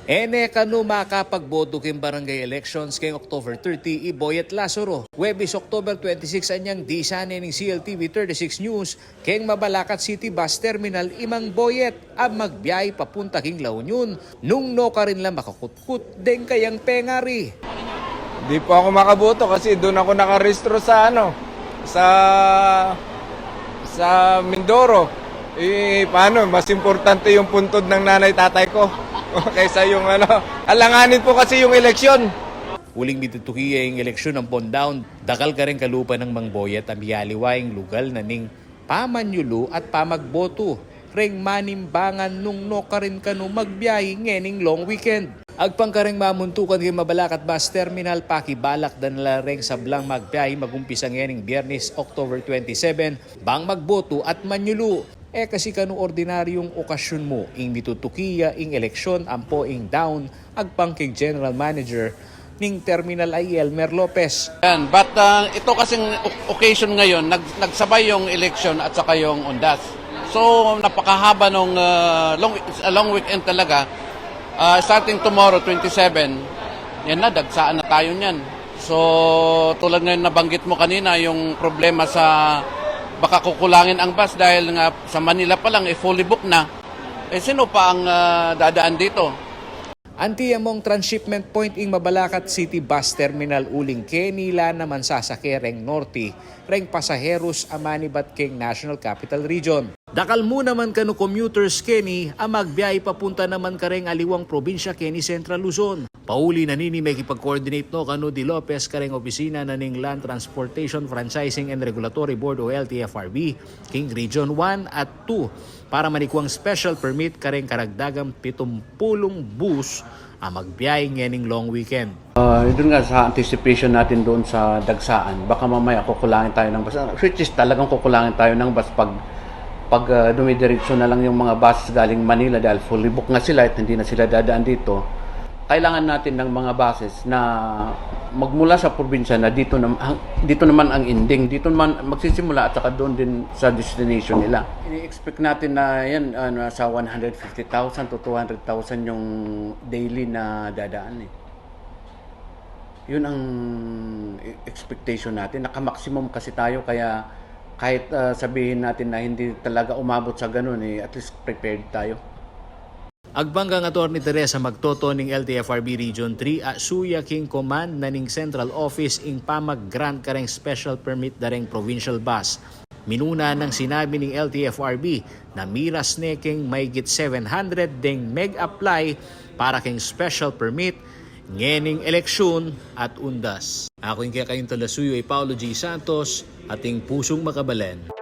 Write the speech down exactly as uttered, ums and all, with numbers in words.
E ne kanu makapagboto king barangay elections keng October thirty i Boyet Lazaro. Huwebes, October twenty-six, anyang disa ne ning C L T V thirty-six News keng Mabalacat City Bus Terminal i Mang Boyet a magbiahe papunta king La Union nung nukarin la makakutkut deng kayang pengari. Di po ako makaboto kasi dun ako nakarehistro sa ano, sa, sa Mindoro. Eh, paano? Mas importante yung puntod ng nanay tatay ko kaysa yung ano. Alanganin po kasi yung eleksyon. Uling mitutuki ya ing eleksyon ampon daun, dakal kareng kalupa nang Mang Boyet a mialiwa ing lugal na ning pamanyulu at pamagboto reng manimbangan nung nukarin kanu magbiahe ngening long weekend. Agpang kareng mamuntukan keng Mabalacat Bus Terminal, pakibalak da na la reng sablang magbiahe magumpisa ngening Biernes, October twenty-seven, bang magboto at manyulu. E kasi kanu ordinaryung okasyun mu ing mitutuki ya ing eleksyon ampo ing daun, agpang keng General Manager ning terminal a i Elmer Lopez. Yan. But, ah, ito kasing o-, occasion ngayon, nag-, nagsabay yung election at saka yung undas. So, napakahaba nung, ah, long, a long weekend talaga. Ah, starting tomorrow, twenty-seven, yan na, dagsaan na tayo niyan. So, tulad ngayon nabanggit mo kanina, yung problema sa baka kukulangin ang bus dahil nga sa Manila pa lang, eh, fully booked na. Eh, sino pa ang, ah, dadaan dito? Anti ya mung transshipment point ing Mabalacat City Bus Terminal uling keni la naman sasake reng norte reng pasaheros a manibat keng National Capital Region. Dakal mu naman kanu commuters keni a magbiahe papunta naman kareng aliwang probinsya keni Central Luzon. Pauli na nini, mekipag-coordinate no kanu di Lopez kareng opisina na ning Land Transportation Franchising and Regulatory Board o L T F R B king Region one at two para manikuang special permit kareng karagdagang pitumpulung bus a magbiahe ngening long weekend. Ah, yun nga, sa anticipation natin doon sa dagsaan, baka mamaya kukulangin tayo ng bus. Ah, which is talagang kukulangin tayo ng bus pag, pag, ah, dumidiretso na lang yung mga buses galing Manila dahil fully booked nga sila at hindi na sila dadaan dito. Kailangan natin ng mga buses na magmula sa probinsya na dito nam-, hang-, dito naman ang ending, dito naman magsisimula at saka doon din sa destination nila. Ini-expect natin na yan, ah, nasa one hundred fifty thousand to two hundred thousand yung daily na dadaan eh. Yun ang e-, expectation natin. Naka-maximum kasi tayo, kaya kahit, ah, sabihin natin na hindi talaga umabot sa ganun eh, at least prepared tayo. Agpang kang Attorney Teresa Magtoto ning L T F R B Region three, a suya king command na ning Central Office ing pamag-grant kareng special permit dareng provincial bus. Minuna nang sinabi ning L T F R B na miras ne keng mahigit seven hundred deng meg-apply para keng special permit ngening eleksyon at undas. Aku ing kekayung talasuyu i Paulo G Santos, ating pusung makabalen.